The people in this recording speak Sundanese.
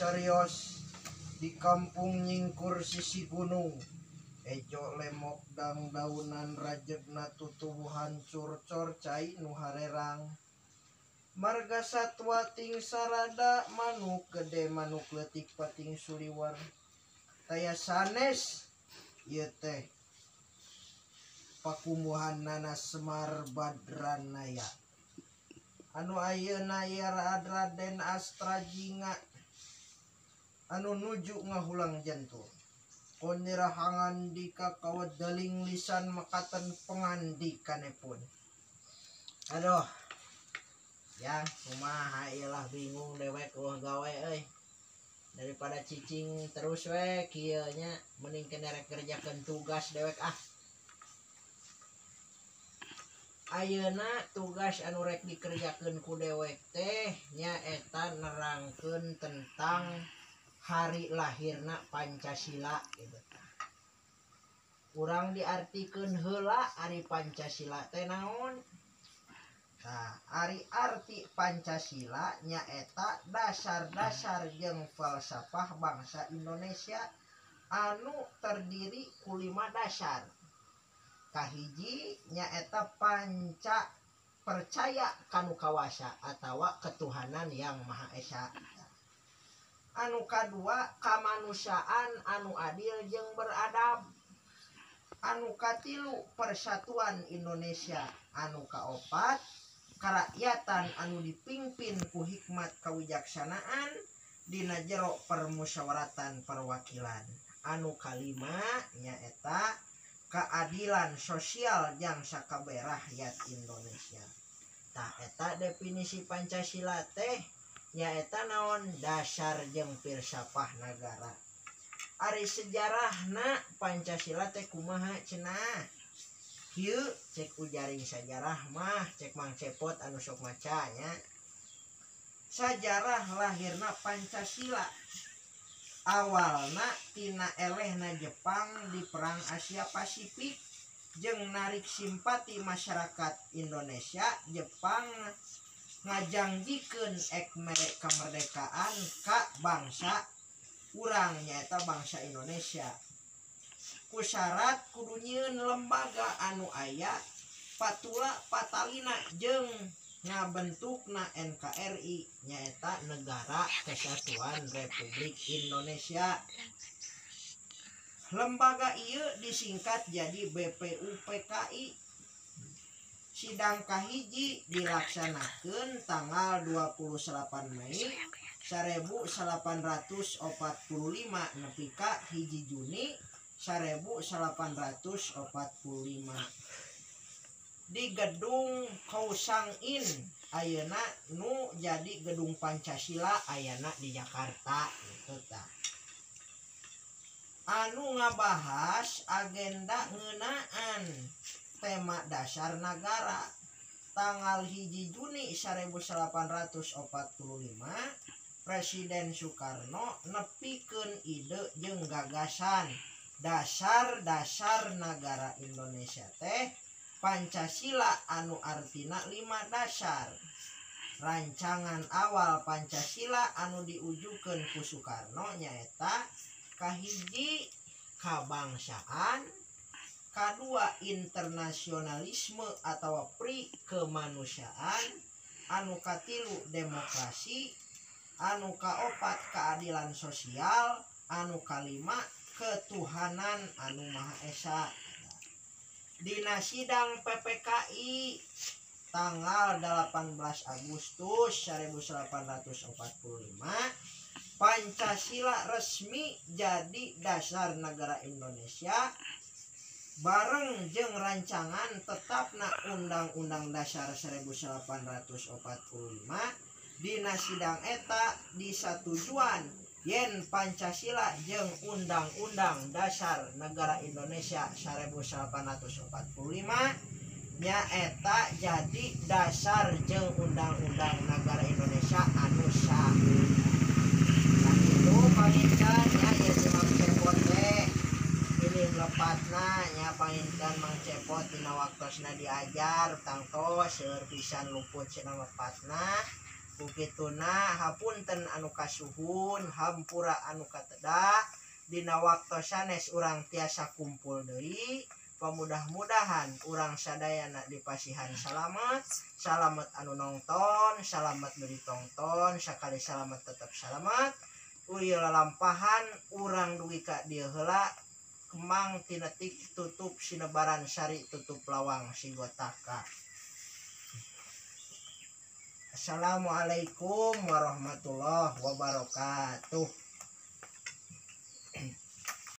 Carios di kampung nyingkur sisi gunung ejo lemok dang daunan rajegna tutuwuhan curcor cai nu harerang marga satwa ting sarada manuk gede manuk leutik pating suliwer taya sanes ieu teh pakumuhan nanas Semar Badranaya anu ayeuna ieu Raden Astrajinga anu nuju ngahulang jantung konirahangan dika kawedeling lisan makaten pengandikanepun. Aduh, yang kumaha ieu lah bingung dewek eueuh gawe euy. Daripada cicing terus we kieu nya mending kena rek kerjakeun tugas dewek ah. Ayeuna tugas anu rek dikerjakeun ku dewek teh nyaeta nerangkeun tentang hari lahirna Pancasila gitu. Urang diartikeun heula ari Pancasila teh naon? Nah, ari arti Pancasila nyaeta dasar-dasar jeung falsafah bangsa Indonesia anu terdiri ku 5 dasar. Kahiji nyaeta panca percaya kanu kawasa atawa ketuhanan yang Maha Esa. Anu kadua kamanusiaan anu adil jeung beradab. Anu katilu persatuan Indonesia. Anu kaopat karakyatan anu dipimpin ku hikmat kawijaksanaan dina jero permusyawaratan perwakilan. Anu kalima nyaeta keadilan sosial jang sakabeh rakyat Indonesia. Tah eta definisi Pancasila teh nyaeta naon dasar jeung filsafah nagara. Ari sejarahna Pancasila teh kumaha cenah? Kieu cek ujaring sajarah mah cek Mang Cepot anu sok maca nya. Sajarah lahirna Pancasila awalna tina elehna Jepang di Perang Asia Pasifik jeung narik simpati masyarakat Indonesia. Jepang ngajangjikeun ek mere kemerdekaan ka bangsa urang nyaeta bangsa Indonesia. Ku syarat kudu nyieun lembaga anu aya patula patalina jeung ngabentukna NKRI nyaeta Negara Kesatuan Republik Indonesia. Lembaga ieu disingkat jadi BPUPKI. Sidang kahiji dilaksanakeun tanggal 28 Mei 1845 nepi ka 1 Juni 1845 di gedung Kousang Inn ayeuna nu jadi gedung Pancasila ayeuna di Jakarta gitu tah. Anu ngabahas agenda ngeunaan tema dasar nagara tanggal 1 Juni 1845 Presiden Soekarno nepikeun ide jeung gagasan dasar-dasar nagara Indonesia teh Pancasila anu artina 5 dasar. Rancangan awal Pancasila anu diujukeun ku Soekarno nyaeta kahiji kabangsaan, kadua internasionalisme atau pri kemanusiaan, anu katilu demokrasi, anu kaopat keadilan sosial, anu kalima ketuhanan anu Maha Esa. Dina sidang PPKI tanggal 18 Agustus 1845 Pancasila resmi jadi dasar negara Indonesia bareng jeung rancangan tetapna Undang-Undang Dasar 1845. Dina sidang eta disatujuan yen Pancasila jeung Undang-Undang Dasar Negara Indonesia 1845 nyaeta jadi dasar jeung Undang-Undang Negara Indonesia anu sah. Sakitu panginten nya ieu si Mang Cepot teh pilih lepatna nya panginten Mang Cepot dina waktosna diajar tangtos seueur pisan luput cenah lepatna. Ku kituna hapunten anu kasuhun, hampura anu kateda. Dina waktu sanes urang tiasa kumpul deui. Pamudah-mudahan urang sadayana dipasihan salamet, salamet anu nongton, salamet nu ditongton, sakali salamet tetep salamet. Ieu lalampahan urang dugi ka dieu heula. Kemang tinetik tutup sinebaran sari tutup lawang sigotaka. Assalamualaikum warahmatullahi wabarakatuh.